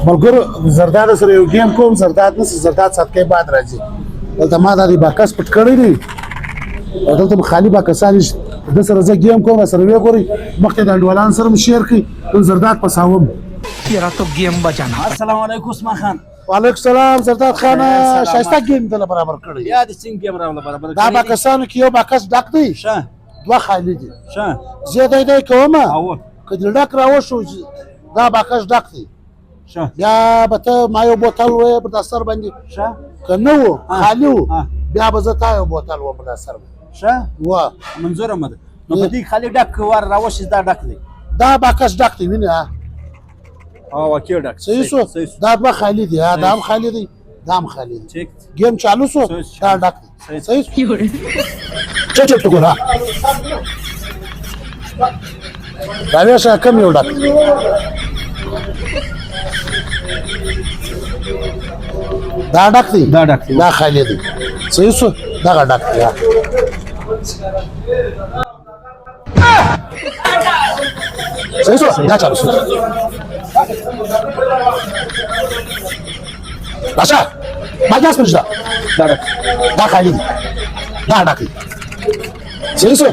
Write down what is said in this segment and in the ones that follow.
ملګرو زرداد سره یو game کوم، زرداد نه زرداد ساتکې بعد راځي. دلته ما دا باکس پټ کړی دی او دلته به خالي باکسان د سره زه game کوم، سره وی ګوري مخته د انډوالان سره مې share کړي. نن زرداد پساوم. तेरा तो गेम बजाना. السلام علیکم عثمان خان. وعلیکم السلام زرداد خان. ښایسته game دله برابر کړی. بیا د څنګه game راوله برابر؟ دا باکسانو کې یو باکس ډک دی. ښه. دوه خالي دي. ښه. زه دی دی کوم. او که دې ډک راوښو، دا باکس ډک دی. ښه. بیا به ته ما یو بوتل وې پر دا سر باندې. ښه. که نه و خالي و، بیا به زه تا یو بوتل وم پر دا سر باندې. ښه. وه. منظوره مده. نو په دې خالي ډک ور راوښي، دا ډک دی. دا باکس ډک دی، وینې؟ او واقع ډک. صحیح شو. دا دوه خالي دي، دا هم خالي دی، دا هم خالي دی. ټیک. game چالو شو. دا ډک دی، صحیح شو. چه چه ګوره، راویشه کم یو ډک. دا ډک دی. دا ډک دی. دا خالي دی، صحیح شو. دغه ډک دی. صحیح شو. دا چالو شو. راشه، ما ګاز پرېږده. دا ډک. دا خالي دی، دا ډک دی، صحیح شو.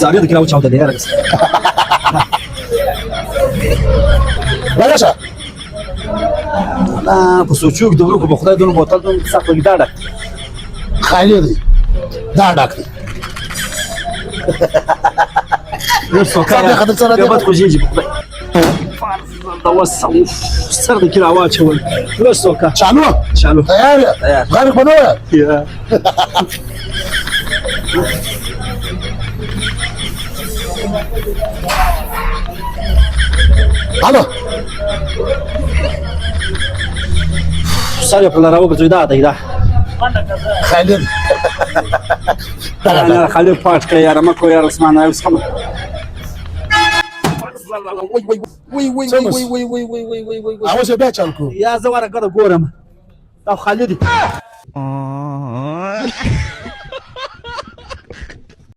زاویه د کراو چاو دی یاره. راشه. دا په سوچو کې د ورکو په خدای دونه بوتل دونه سخت لګي. دا ډک. خالي دی، دا ډک دی. نو څوکا بیا بد خوږیږي په خدای. دا وسه سر د کې راواچول. نو څوکا. چالو. چالو. تیار. تیار. غرق به نه وایې. الو. سر یې په لاره وګرځوي. دا دی دا. خالي دی. نه خالي پاټ کړه یاره، مه کوه یاره عثمان. اوس هم وای وای وای وای وای وای وای وای وای وای. اوس بیا چل کو. یا زه ورګه ګورم، دا خالي دی.